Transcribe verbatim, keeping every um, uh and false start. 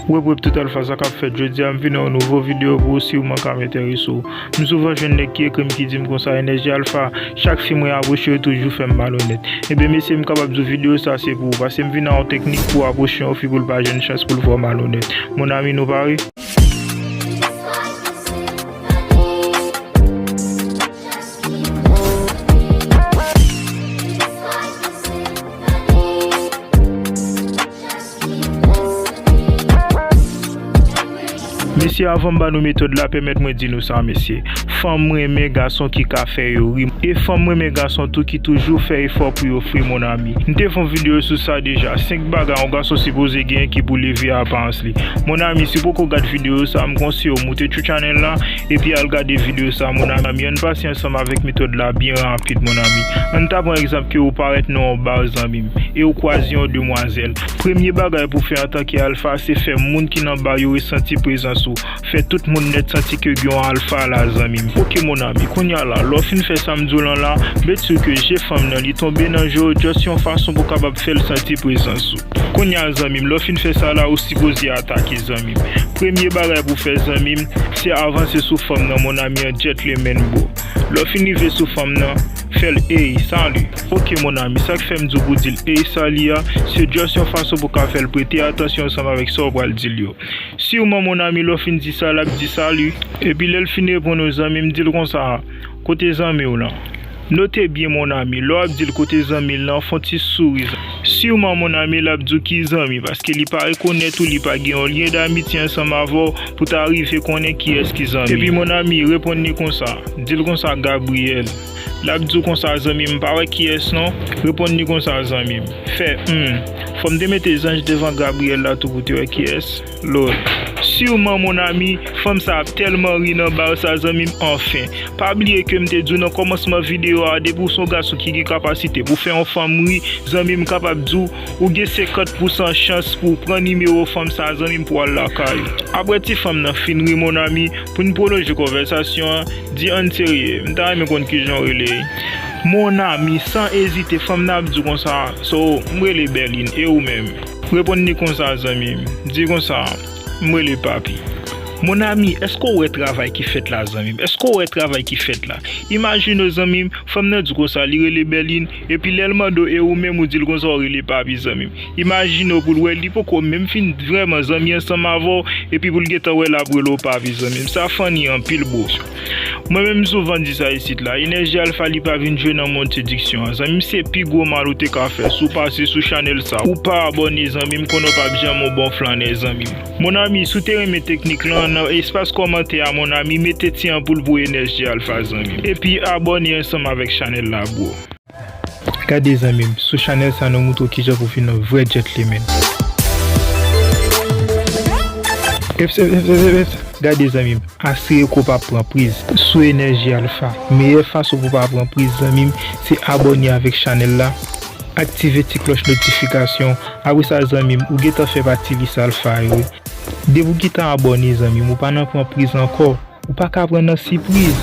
Wep wep tout alfa, sa k ap fèt? Jodi a m vin ak yon nouvo videyo pou ou, siman k ap enterese w. M souvan jwenn nèg ki ekri m ki di m konsa, Enèji Alfa, chak fi mwen apwoche yo toujou fè m malonèt. Ebyen mesye, m kapab di w videyo sa se pou ou, paske m vin ak yon teknik pou apwoche yon fi pou l pa jwenn chans pou l fè w malonèt. Mon ami, nou pare? Mesye, avan m ba nou metòd la, pèmèt mwen di nou sa, mesye. Fanm renmen gason ki ka fè yo ri. E fanm renmen gason tou ki toujou fè efò pou yo fri, mon ami. M te fè yon videyo sou sa deja. Senk bagay yon gason sipoze genyen ki pou leve aparans li. Mon ami, si w poko gad videyo sa, m konseye w moute sou channel la, epi al gade videyo sa, mon ami. Ann pase ansanm avèk metòd la byen rapid, mon ami. Ann ta pran egzanp ke ou parèt nan yon ba, zanmi m, e ou kwaze yon demwazèl. Premye bagay pou fè antanke alfa, se fè moun ki nan ba yo resanti prezans ou. Fè tout moun nèt santi ke gen yon alfa la, zanmi m. Oke, mon ami, kounye a la, lè w fin fè sa m di w lan la, make sure ke je fanm nan, li tonbe nan je w, just yon fason pou w kapab fè l santi prezans ou. Kounye a, zanmi m, lè w fin fè sa la, ou sipoze atake, zanmi m. Premye bagay pou w fè, zanmi m, se avanse sou fanm nan, mon ami, an gentleman, bro. Lè w fin rive sou fanm nan, fè l, "Ey, salut." Oke, mon ami, sa k fè m di w pou w di l, "Ey, salut" a, se just yon fason pou w ka fè l prete atansyon ansanm avèk sa w pral di l yo. Siman, mon ami, lè w fin di sa, l ap di, "Salut." Epi lè l fin reponn ou, zanmi m, di l konsa, "Kote zanmi w lan?" Note byen, mon ami, lè w ap di l kote zanmi l lan, fè yon ti souri. Siman, mon ami, l ap di w ki zanmi, paske li pa rekonèt ou, li pa gen yon lyen damitye ansanm avè w pou ta rive konnen kiyès ki zanmi. Epi, mon ami, reponn li konsa, di l konsa, "Gabriel." L ap di w konsa, "Zanmi m, m pa wè kiyès non." Reponn li konsa, "Zanmi m, fè, hmm, fò m te mete zanj devan Gabriel la tou pou te wè kiyès." Lòd. Siman, mon ami, fanm sa ap tèlman ri nan ba sa, zanmi m, anfen. Pa bliye ke m te di w nan kòmansman videyo a, depi w se yon gason ki gen kapasite pou fè yon fanm ri, zanmi m, kapab di w, ou gen senkant pousan chans pou w pran nimewo fanm sa, zanmi m, pou w al lakay ou. Apre ti fanm nan fin ri, mon ami, pou n pwolonje konvèsasyon an, di ann serye, m ta renmen konn kijan w rele. Mon ami, san ezite, fanm nan ap di w konsa, "So, m rele Berline, e ou menm?" Reponn li konsa, zanmi m. Di konsa, "M rele Papi." Mon ami, èske w wè travay ki fèt la, zanmi m? Èske w wè travay ki fèt la? Imajine w, zanmi m, fanm nan di w konsa, li rele Berline, epi lè l mande w, "E ou menm?" ou di l konsa, "W rele Papi," zanmi m. Imajine w pou l wè, li poko menm fin vrèman zanmi ansanm avè w, epi pou l gentan wè l ap rele w Papi, zanmi m. Sa funny anpil, bro. Mwen menm m souvan di sa isit la, Enèji Alfa li pa vin jwe nan mond sediksyon an. Zanmi m, se pi gwo mal ou te ka fè. Si w pase sou chanèl sa, ou pa abòne, zanmi m, konnen w p ap janm yon bon flannè, zanmi m. Mon ami, si w te renmen teknik lan, nan espas kòmantè a, mon ami, mete ti anpoul pou Enèji Alfa, zanmi m. Epi abòne ansanm avèk chanèl la, bro. Gade, zanmi m, sou chanèl sa nou montre w kijan pou vin yon vrè gentleman. Eps, eps, eps, eps, eps. Gade, zanmi m, asire ke w pa pran priz. Sou Enèji Alfa, meyè fason pou w pa pran priz, zanmi m, se abòne avèk chanèl la, aktive ti klòch notifikasyon. Apre sa, zanmi m, ou gentan fè pati lis alfa yo wi. Depi w gentan abòne, zanmi m, ou pa nan pran priz ankò. Ou pa ka pran nan sipriz.